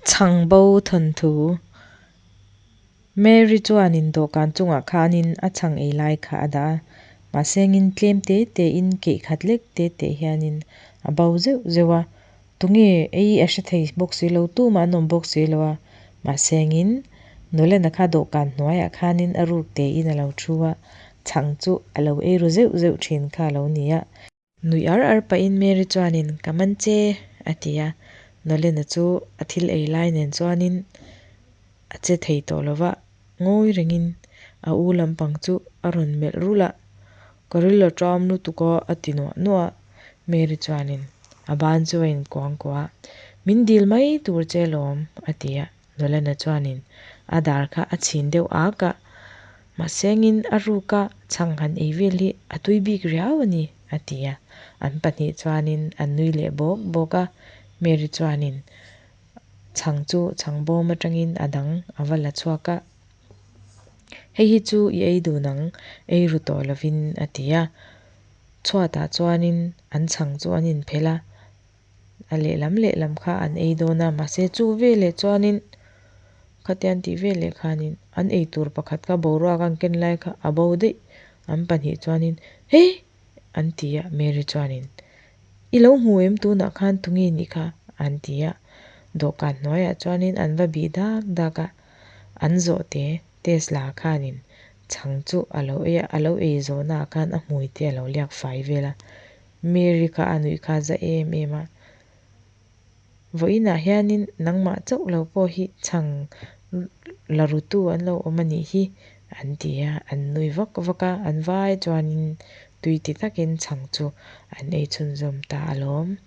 Chhang bo thawnthu. Mary chuanin dawhkan chungah khanin a chhang ei lai kha a dah a, mahsengin tlem te te in keih khat lek te te hianin a bo zeuh zeuh a, tunge ei a hre thei bawk si lo, tumah an awm bawk si lo a, mahsengin Nolan-a kha dawhkan hnuaiah khanin a ruk tein a lo thu a, chhang chu a lo ei ru zeuh zeuh thin kha a lo ni a. Nuih ar ar pahin Mary chuanin, Ka man che, a ti a. Nolan-a chu a thil ei lai nen chuanin a che thei tawh lo va, ngawi rengin a u lampang chu a rawn melh rulh a, Ka ril a ṭam lutuk a, a ti nuah nuah a. Mary chuanin a ban chu a inkuangkuah a, Min dil mai tur che alawm, a ti a. Nolana chuanin a dar kha a chhin deuh ak a, mahsengin a ruka chhang han ei vel hi a tui bik riau a ni, a ti a. An pahnih chuanin an nui leh bawk bawk a, Mary chuanin chhang chu chhang bawm atangin a dang a va la chhuak a, Hei hi chu i ei dun ang, ei ru tawh lovin, a ti a. Chhuatah chuanin an chhang chu an inphelh a. A lehlam lehlam kha an ei dawn a, mahse chu veleh chuanin khatiang tih veleh khanin an ei tur pakhat kha boruak an ken lai kha a bo daih. An pahnih chuanin He! an ti a, Mary chuanin I lo hmu em tunah khan tunge nih kha? an ti a. Dawhkan hnuaiah chuanin an va bih dak dak a, an zawhte Tesla khanin chhang chu a lo ei a, a lo ei zawhnaah khan a hmui te a lo liak fai vel a. Mary kha a nuih kha za em em a, Vawiinah hianin nangmah chauh lo pawh hi chhang la rutu an lo awm a nih hi, an ti a, an nui vak vak a, an vai chuanin tui ti takin chhang chu an ei chhunzawm ta alawm.